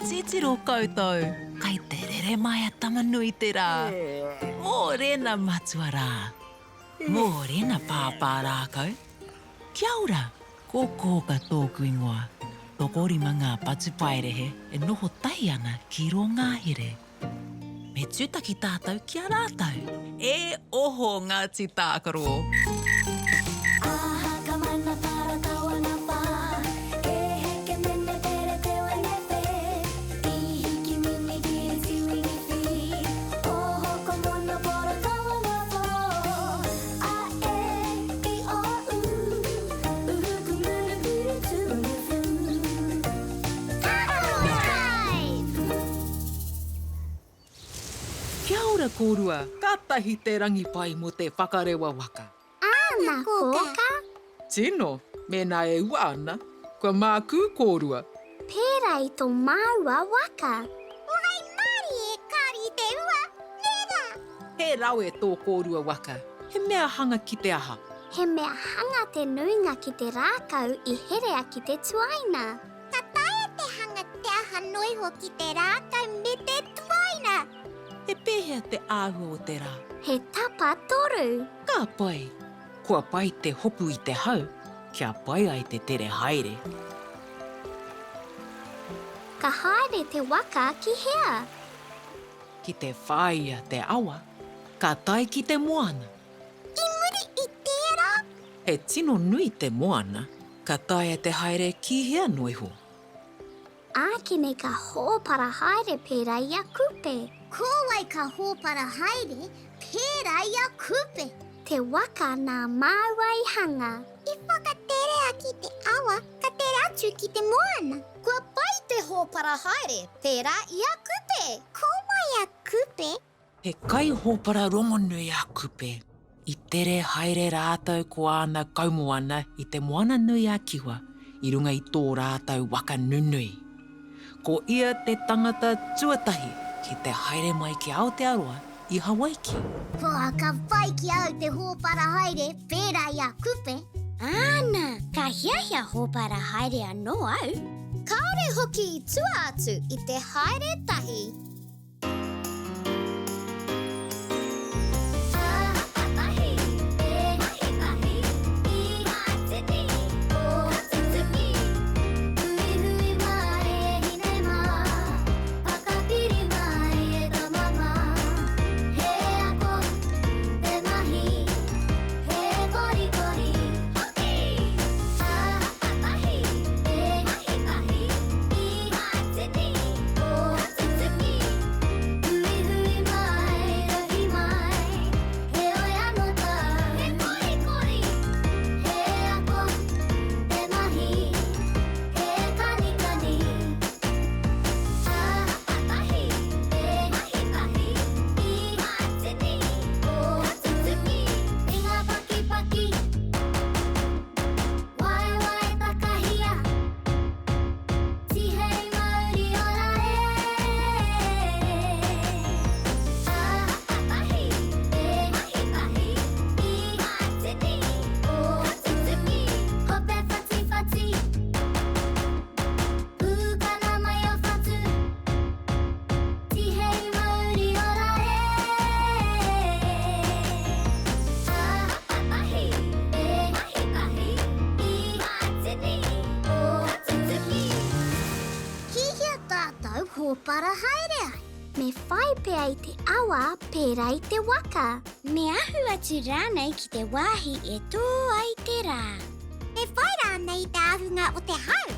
Titiro koutou, kai te rere mai a Tama-nui-te-rā. Mōrena matua rā. Mōrena pāpā rākau. Kia ora, ko Kōka tōku ingoa. Tokorima ngā patupaiarehe e noho tahi ana ki rō ngahere. Me tūtaki tātou ki a rātou. E oho Ngāti Tākaro! Kia ora kōrua, kātahi te rangi pai mō te whakarewa waka. Āna kōka. Tino, mēnā e ua ana, kua mākū kōrua. Pērā i tō māua waka. Waimarie kāri i te ua, nē rā? He rawe tō kōrua waka. He mea hanga ki te aha? He mea hanga te nuinga ki te rākau i herea ki te tuaina. Ka taea te hanga te aha noiho ki te rākau me te tuaina. He pēhea te āhua o te rā? He tapatoru. Ka pai! Kua pai te hopu i te hau, kia pai ai te tere haere. Ka haere te waka ki hea? Ki te whāia te awa, ka tae ki te moana. I muri i tērā? He tino nui te moana, ka taea te haere ki hea noa iho. Ākene ka hōpara haere pērā i a Kupe. Ko wai ka hōpara haere pērā i a Kupe? Te waka nā māua i hanga. I whakaterea ki te awa, ka tere atu ki te moana. Kua pai te hōpara haere pērā i a Kupe. Ko wai a Kupe? He kaihōpara rongonui a Kupe. I tere haere rātou ko āna kaumoana i Te Moana-nui-a-Kiwa i runga i tō rātou waka nunui. Ko ia te tangata tuatahi ki te haere mai ki Aotearoa i Hawaiki. Hoa, ka pai ki a au te hōpara haere pērā i a Kupe. Āna, ka hiahia hōpara haere anō au. Kāore hoki i tua atu i te haere tahi. Tihei mauri ora e Tahi, e mahi tahi I ngā tini o tutuki Hope whatiwhati Pūkana mai o whatu Tihei mauri ora e Tahi, e mahi tahi I ngā tini o tutuki. Ki hea tātou hōpara haere ai? Me whai pea i te awa pērā i te waka. Me ahu atu rānei ki te wāhi e tō ai te rā. Me whai rānei i te ahunga o te hau.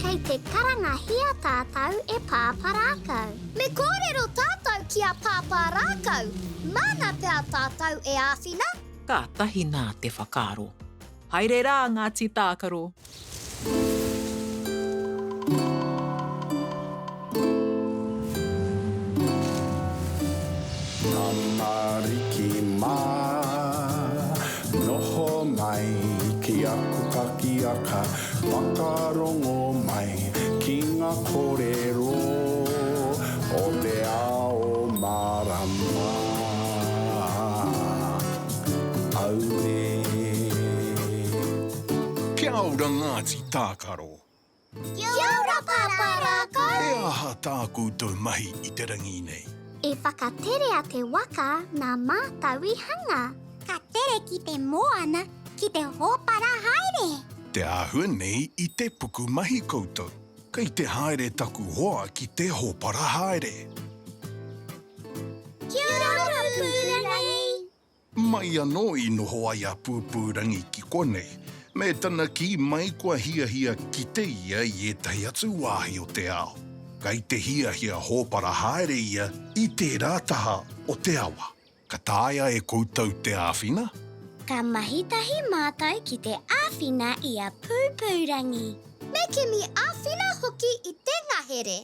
Kei te karangahia tātou e Pāpā Rākau. Me kōrero tātou ki a Pāpā Rākau, māna pea tātou e āwhina. Kātahi nā te whakaaro. Haere rā Ngāti Tākaro! Tamariki mā, noho mai ki aku kakiaka, whakarongo mai ki ngā kōrero o te ao mārama. Auē. Kia ora Ngāti Tākaro. Kia ora, Pāpā Rākau! He aha tā koutou mahi i te rangi nei? I whakaterea te waka nā mātou i hanga. Ka tere ki te moana, ki te hōpara haere. Te āhua nei i te pukumahi koutou. Kei te haere taku hoa ki te hōpara haere. Kia ora, Pūrangi! Mai anō i noho ai a Pūpūrangi ki konei, me tana kī mai kua hiahia kite ia i ētahi atu wāhi o te ao. Kei te hiahia hōpara haere ia i tērā taha o te awa. Ka taea e koutou te āwhina? Ka mahi tahi mātou ki te āwhina i a Pūpūrangi. Me kimi āwhina hoki i te ngahere.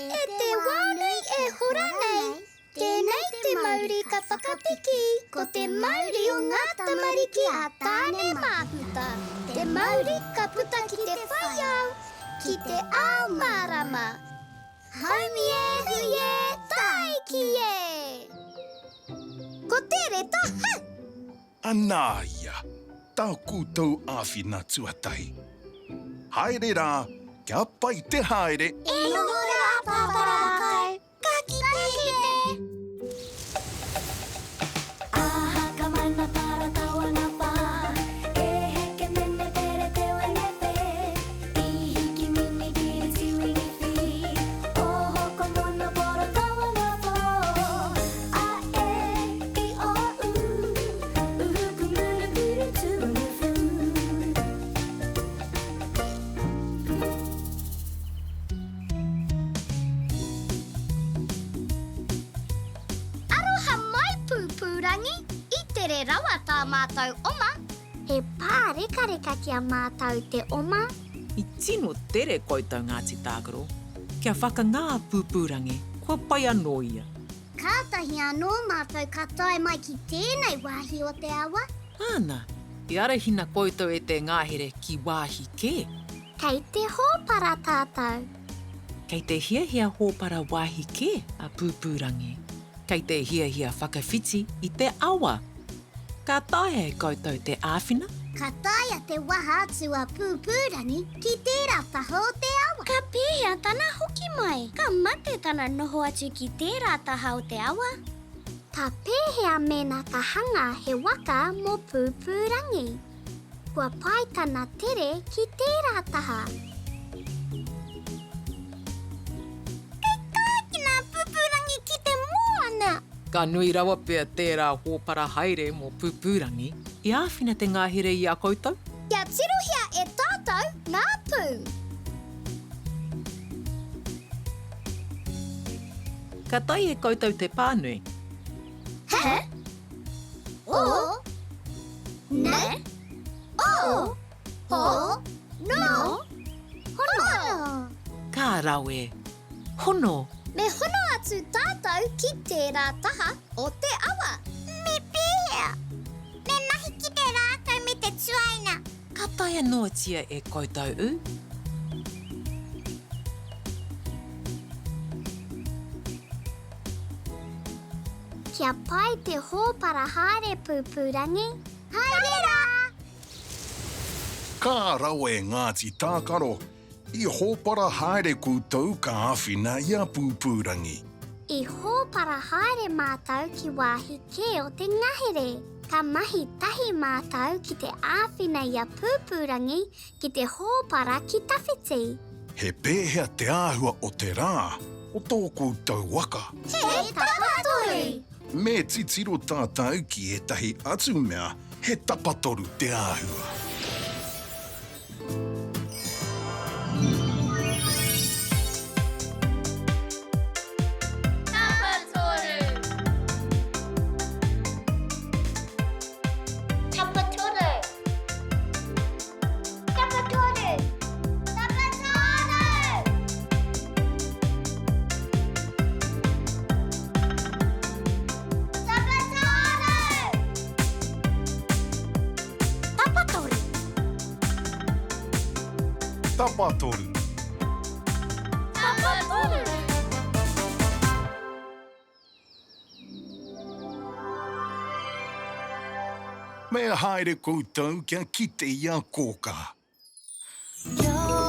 E te wā nui e hora nei, tēnei te mauri ka whakapiki, ko te mauri o ngā tamariki a Tāne Māhuta, te mauri ka puta ki te whai ao, ki te ao mārama. Haumi e, hui e, tāiki e! Ko te reta ha! Anā ia, tā koutou āwhina tuatahi. Haere rā, kia pai te haere! E noho rā, Pāpā Rākau, ka kite! Aha ka mana para tawana pa E heke mene pere te wene pe I hiki mini kiri tiwini fi Oho ko mono poro tawana po A e i o u Uhu ku muru kuru tuwanu fu. Aroha mai Pūpūrangi, i tere rawa tā mātou oma. He pārekareka ki a mātou te oma. I tino tere koutou Ngāti Tākaro. Kia whakangā a Pūpūrangi, kua pai anō ia. Kātahi anō mātou ka tae mai ki tēnei wāhi o te awa. Āna, i arahina koutou e te ngahere ki wāhi kē. Kei te hōpara tātou. Kei te hiahia hōpara wāhi kē a Pūpūrangi. Kei te hiahia whakawhiti i te awa. Ka taea e koutou te āwhina? Ka taea te waha atu a Pūpūrangi ki tērā taha o te awa. Ka pēhea tana hoki mai? Ka mate tana noho atu ki tērā taha o te awa. Ka pēhea mēnā ka hanga he waka mō Pūpūrangi? Kua pai tana tere ki tērā taha. Kei tākina a Pūpūrangi ki te moana! Ka nui rawa pea tērā hōpara haere mō Pūpūrangi. I āwhina te ngahere i a koutou? Kia tirohia e tātou ngā pū. Ka tae e koutou te pānui? He, o, ne, o, ho, no, hono. Ka rawe! Hono! Me hono atu tātou ki tērā taha o te awa. Me pēhea? Me mahi ki te rākau me te tuaina. Ka taea noatia e koutou u. Kia pai te hōpara haere Pūpūrangi. Haere rā! Ka rawe Ngāti Tākaro I hōpara haere koutou ka āwhina i a Pūpūrangi. I hōpara haere mātou ki wāhi kē o te ngahere. Ka mahi tahi mātou ki te āwhina i a Pūpūrangi ki te hōpara ki tawhiti. He pēhea te āhua o te rā o tō koutou waka? He tapatoru! Me titiro tātou ki ētahi atu mea he tapatoru te āhua. Tapatoru. Tapatoru. Tapatoru. Tapatoru. Tapatoru. Tapatoru. Tapatoru. Me haere koutou kia kite i a Kōkā. Kia.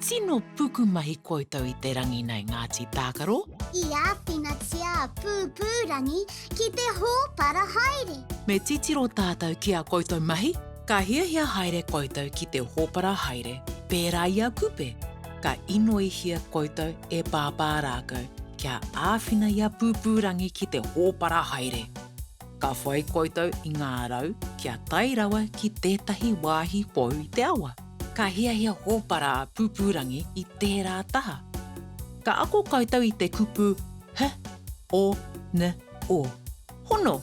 Tino pukumahi koutou i te rangi nei Ngāti Tākaro. I āwhinatia a Pūpūrangi ki te hōpara haere. Me titiro tātou ki a koutou mahi, ka hiahia haere koutou ki te hōpara haere, pērā i a Kupe, ka inoihia koutou e Pāpā Rākau kia āwhina i a Pūpūrangi ki te hōpara haere. Ka whai koutou i ngā rau kia tae rawa ki tētahi wāhi hou i te awa. Ka hiahia hōpara a Pūpūrangi i tērā taha. Ka ako koutou i te kupu h, o, n, o, hono.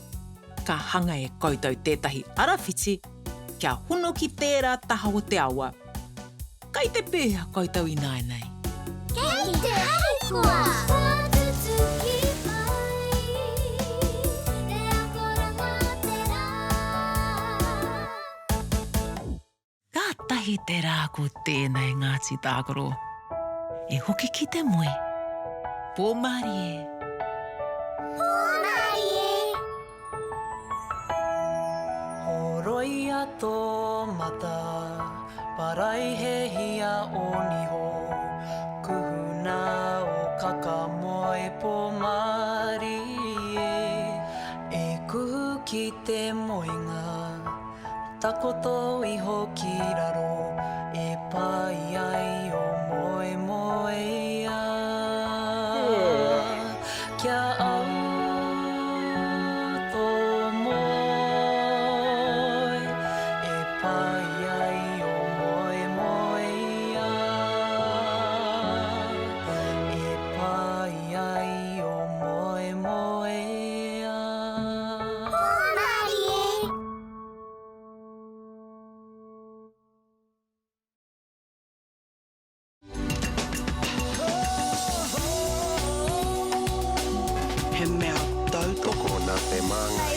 Ka hanga e koutou tētahi arawhiti kia hono ki tērā taha o te awa. Kei te pēhea koutou ināianei? Kei te harikoa! Kua tutuki mai te akoranga te rā. Kātahi te rā ko tēnei Ngāti Tākaro. E hoki ki te moe. Pō mārie. Pō mārie! Horoia tō mata, paraihehia ō niho, kuhuna ō kaka moe pō mārie, e kuhu ki te moenga, takoto iho ki raro, e pai ai ō moemoeā. Kia au tō moe, e pai ai ō moemoeā. E pai ai ō moemoeā. Hōmarie! He mea tautoko Nā te Māngai.